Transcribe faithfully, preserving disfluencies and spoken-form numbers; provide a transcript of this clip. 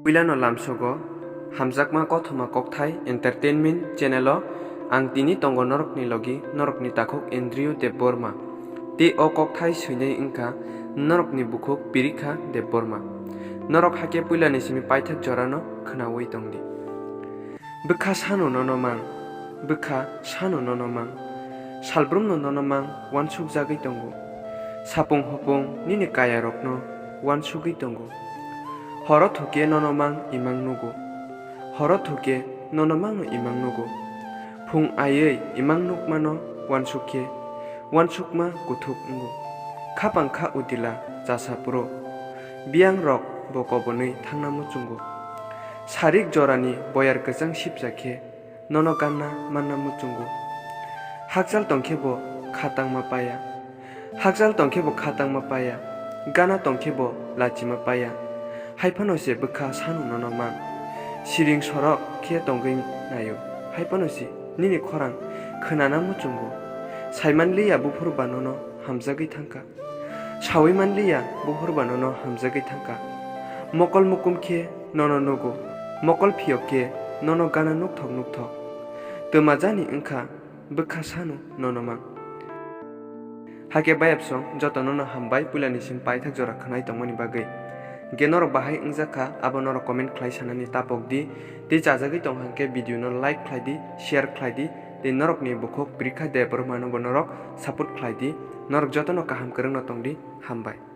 Puilano lamsogo, hamjakma kothoma kokthai entertainment channel o ang tini tongo norokni logi, norokni takhuk Andrew Debbarma. Tei o kokthai swinai wngkha norokni bukhuk Pirikha Debbarma. Norok hakhe puilani simi paithak jorano khwnawi tongdi. Bwkha sano nono mang, bwkha sano nono mang, salbrumno nono mang uansukjagwi tongo. Sapung hopung nini kayarokno uansugwi tongo. Horo thukhe nono mang imang nugo. Horo thukhe nono mangno imang nugo. Phung aiwi imang nukmano uansukhe uansukma kuthuk wngo. Khapang kha udila chasa phuru. Biyangrok bo kobonwi thangna muchungo. Sarik jorani boyar kwchang sipjakhe nono ganna manna muchungo. Hakchal tongkhe bo kha tangma paya. Hakchal tongkhe bo kha tangma paya. Gana tongkhe bo lachima paya. Haiphano se bwkha sano nono mang. Siring sorok khe tongwi naio. Haiphano se nini khorang khwnana muchungo. Saimanliya buphuru ba nono hamjagwi thangkha. Sawi manliya buphuru ba nono hamjagwi thangkha. Mokol mukum khe nono nugo. Mokol phiyok khe nono gana nukthok nukthok. Twma jani wngkha bwkha sano nono mang. Hakhe bayapsong joto nono hambai puilani sim paithak jora khwnai tongmani bagwi. Ge norok bahai wngjakha abo norok comment khlai sanani tapok di. Tei chajagwi tong hangkhe video no like khlai di, share khlai di. Tei norokni bukhuk Pirikha Debbarma no bo norok support khlai di. Norok jotono kaham kwrwngno tong di. Hambai.